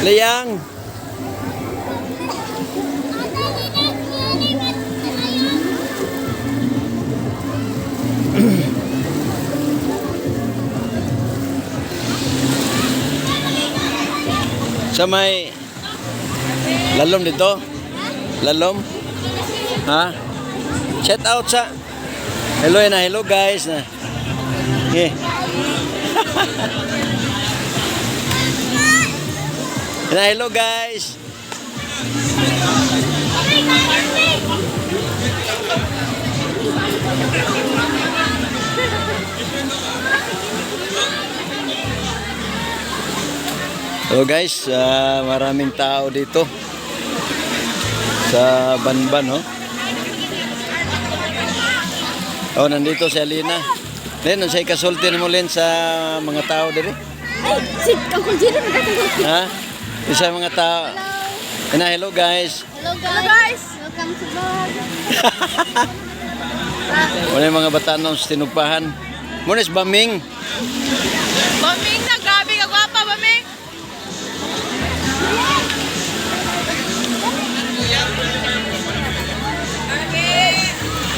Liyang. Sa may lalom dito? Lalom? Ha? Check out sa. Hello na, hello guys na. Okay. Na, hello guys. Hello guys, maraming tao dito sa Banban, no? Oh, nandito si Alina. Len, unsay kasulti nimo, Len, sa mga tao diri? Ay, si Uncle Jerry magkatulog. Ha? Isa mga tao. Ina, hello guys. Hello guys. Hello guys. Welcome to vlog. Wala yung mga batanon sa tinugpahan. Munis Baming. Baming na.